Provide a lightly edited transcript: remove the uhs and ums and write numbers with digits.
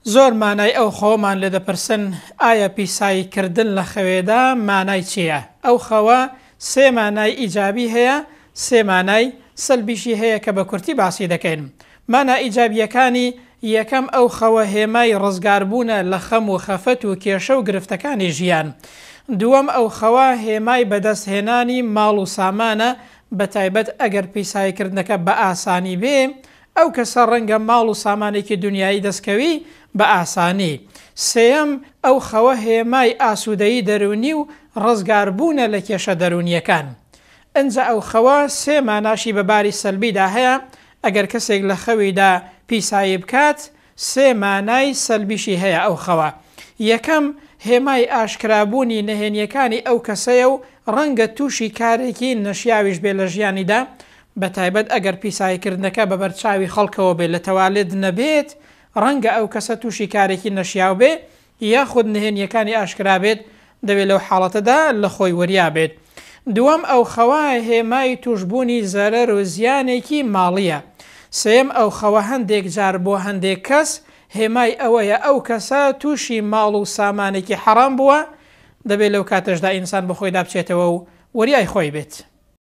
زۆر مانای ئەو خەوەمان لێ دەپرسن، ئایا پیسایی کردن لە خەوێدا مانای چییە؟ ئەو خەوە سێ مانای ئیجابی هەیە، سێ مانای سەلبیشی هەیە کە بە کورتی باسی دەکەین. مانا ئیجابییەکانی، یەکەم ئەو خەوە هێمای ڕزگاربوونە لە خەم و خەفەت و کێشە و گرفتەکانی ژیان. دووەم ئەو خەوە هێمای بەدەست هێنانی ماڵ و سامانە بەتایبەت ئەگەر پیسایی کردنەکە بە ئاسانی بێ، ئەو کەسە ڕەنگە ماڵ و سامانێکی دونیایی دەستکەوی بە ئاسانی. سێیەم، ئەو خەوە هێمای ئاسوودەیی دەروونی و ڕزگاربوونە لە کێشە دەروونییەکان. ئنجا ئەو خەوە سێ ماناشی بە باری سەلبیدا هەیە، ئەگەر کەسێک لە خەویدا پیسایی بکات، سێ مانای سەلبیشی هەیە ئەو خەوە. یەکەم، هێمای ئاشکرابوونی نهێنییەکانی ئەو کەسەیە و ڕەنگە تووشی کارێکی نەشیاویش بێ لە ژیانیدا، بەتایبەت ئەگەر پیساییکردنەکە بە بەرچاوی خەڵکەوە بێ لە تەوالێت نەبێت، ڕەنگە ئەو کەسە تووشی کارێکی نەشیاو بێ یاخود نهێنییەکانی ئاشکرا بێت، دەبێ لەو حاڵەتەدا لە خۆی وریا بێت. دووەم، ئەو خەوە هێمای تووشبوونی زەرەر و زیانێکی ماڵییە. سێیەم، ئەو خەوە هەندێک جار بۆ هەندێک کەس هێمای ئەوەیە ئەو کەسە تووشی ماڵ و سامانێکی حەڕام بووە، دەبێ لەو کاتەشدا ئینسان بە خۆیدا بچێتەوە و وریای خۆی بێت.